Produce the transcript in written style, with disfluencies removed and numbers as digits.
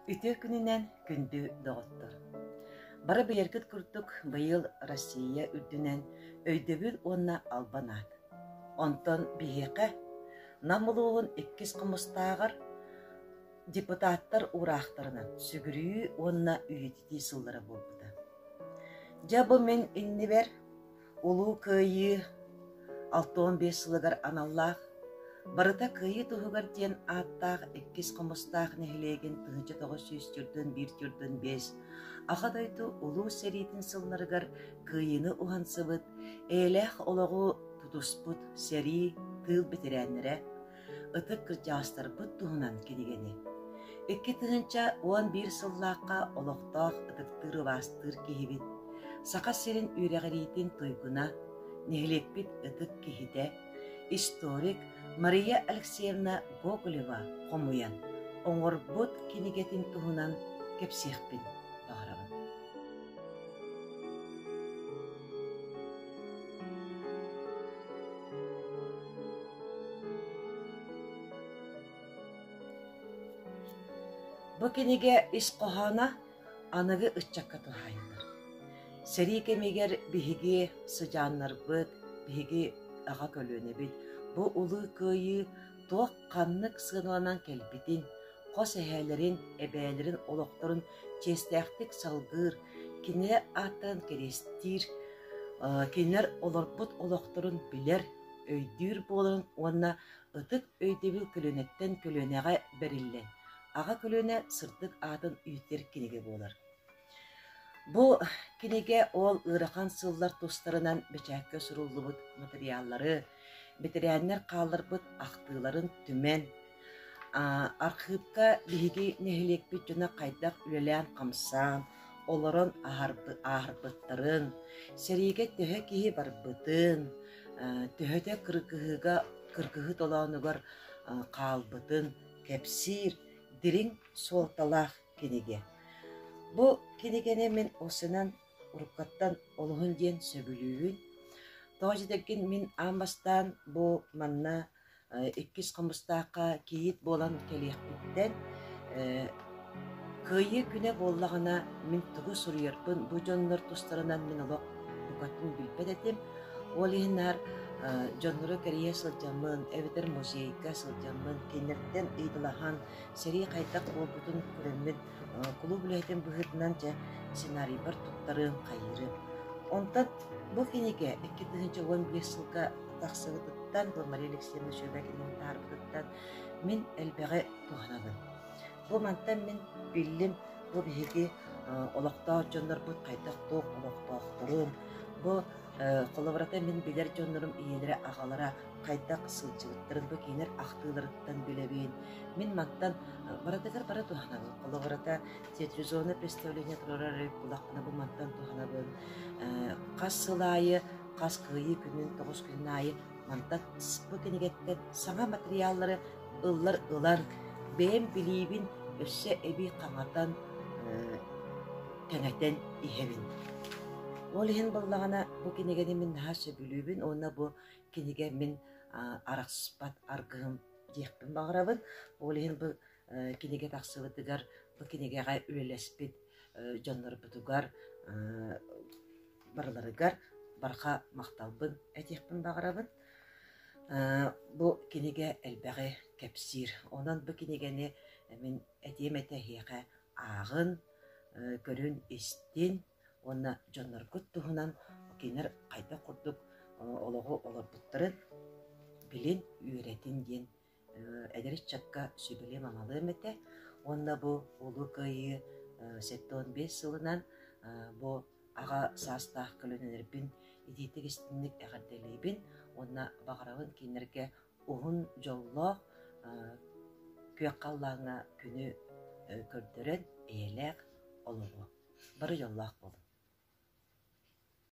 Үтүө күнүнэн күндү доҕоттор! Бары билэргит курдук быйыл Россия үрдүнэн өйдөбүл уонна албан аат. Онтон биһиэхэ Нам улууһун иккис хомустааҕар депутаттар уураахтарынан сүгүрүйүү уонна үйэтитии сыллара буолбута. Дьэ бу мин иннибэр Улуу Кыайыы 65 сылыгар аналлаах Барыта Кыайыы туһугар диэн ааттаах иккис Хомустаах нэһилиэгин 1941-45 Аҕа дойду Улуу сэриитин сылларыгар Кыайыыны уһансыбыт, эйэлээх олоҕу тутуспут сэрии, тыыл бэтэрээннэрэ, ытык кырдьаҕастарбыт туһунан кинигэни 2011 сыллаахха олохтоох ытыктыыр-убаастыыр киһибит, Саха сирин үөрэҕириитин туйгуна, нэһилиэкпит ытык киһитэ, историк Мария Алексеевна Гоголева хомуйан оҥорбут кинигэтин туһунан кэпсиэхпин баҕарабын. Бу кинигэ ис хоһооно аныгы ыччакка туһаайыллар. Сэрии кэмигэр биһиги сыдьааннарбыт, биһиги аҕа көлүөнэбит бу Улуу Кыайыы туох ханнык сыаналанан кэлбитин, хос эһээлэрин, эбээлэрин олохторун чиэстээхтик салгыыр, кинилэр ааттарын кэриэстиир, кинилэр олорбут олохторун билэр, өйдүүр буоларын уонна ытык өйдөбүл көлүөнэттэн көлүөнэҕэ бэриллэн, аҕа көлүөнэ сырдык аатын үйэтитэр кинигэ буолар. Бу кинигэ ол ыарахан сыллар тустарынан бэчээккэ суруллубут матырыйааллары, бэтэрээннэр хаалларбыт ахтыыларын түмэн, архыыпка биһиги нэһилиэкпит дьоно хайдах үлэлээн-хамсаан, олорон ааһарбыттарын, сэриигэ төһө киһи барбытын, төһөтө кыргыһыыга кыргыһыы толоонугар хаалбытын кэпсиир дириҥ суолталаах кинигэ. Бу кинигэни мин осынан уруккаттан олуһун диэн сөбүлүүбүн. Тоҕо дьэтэргин мин аан бастаан бу манна иккис хомустаахха кийиит буолан кэлиэхпиттэн Кыайыы күнэ буоллаҕына мин тугу суруйарбын бу дьоннор тустарынан мин олох букатын билбэт этим. Ол иһин наар дьоннору кэрийэ сылдьаммын эбэтэр музейга сылдьаммын кинилэртэн ыйыталаһан сэрии хайдах буолбутун көрөммүн кулууп үлэһитин быһыытынан дьэ сценарийбар туттарыым, хайыырым. Онтон бу кинигэ 2015 сылга тахсыбытыттан, бу Мария Алексеевна Шебекина таһаарбытыттан мин элбэҕи туһанабын. Бу мантан мин биллим, бу биһиги олохтоох дьоннорбут хайдах-туох олохтоохторун, бу холобурата мин билэр дьоннорум ийэлэрэ, аҕалара хайдах сылдьыбыттарын бу кинилэр ахтыыларыттан билэбин. Мин мантан барытыгар бары туһанабын. Холобурата театрализованное представление туруорар эбит буоллахпына бу мантан туһанабын. Хас сыл аайы, хас кыайыы күнүн, тоҕус күнүн аайы мантан бу кинигэттэн саҥа матырыйааллары ыллар ылан, бэйэм билиибин өссө эбии хаҥатан, кэҥэтэн иһэбин. Ол иһин буоллаҕына бу кинигэни мин наһаа сөбүлүүбүн уонна бу кинигэ мин арахсыспат аргыһым диэхпин баҕарабын. Ол иһин бу кинигэ тахсыбытыгар бу кинигэҕэ үлэлэспит дьоннорбутугар барыларыгар барҕа махталбын этиэхпин баҕарабын. Бу кинигэ элбэҕи кэпсиир. Онон бу кинигэни мин этиэм этэ эһиэхэ ааҕын, көрүн-истин уонна дьонноргут туһунан кинилэр хайдах курдук олоҕу олорбуттарын билин, үөрэтин диэн эдэр ыччакка сүбэлиэм-амалыам этэ уонна бу Улуу Кыайыы 75 сылынан бу аҕа саастаах көлүөнэлэрбин итиитик-истиҥник эҕэрдэлиибин уонна баҕарабын кинилэргэ уһун дьоллоох күөх халлааҥҥа күнү көрдөрөн эйэлээх олоҕу. Бары дьоллоох буолуҥ.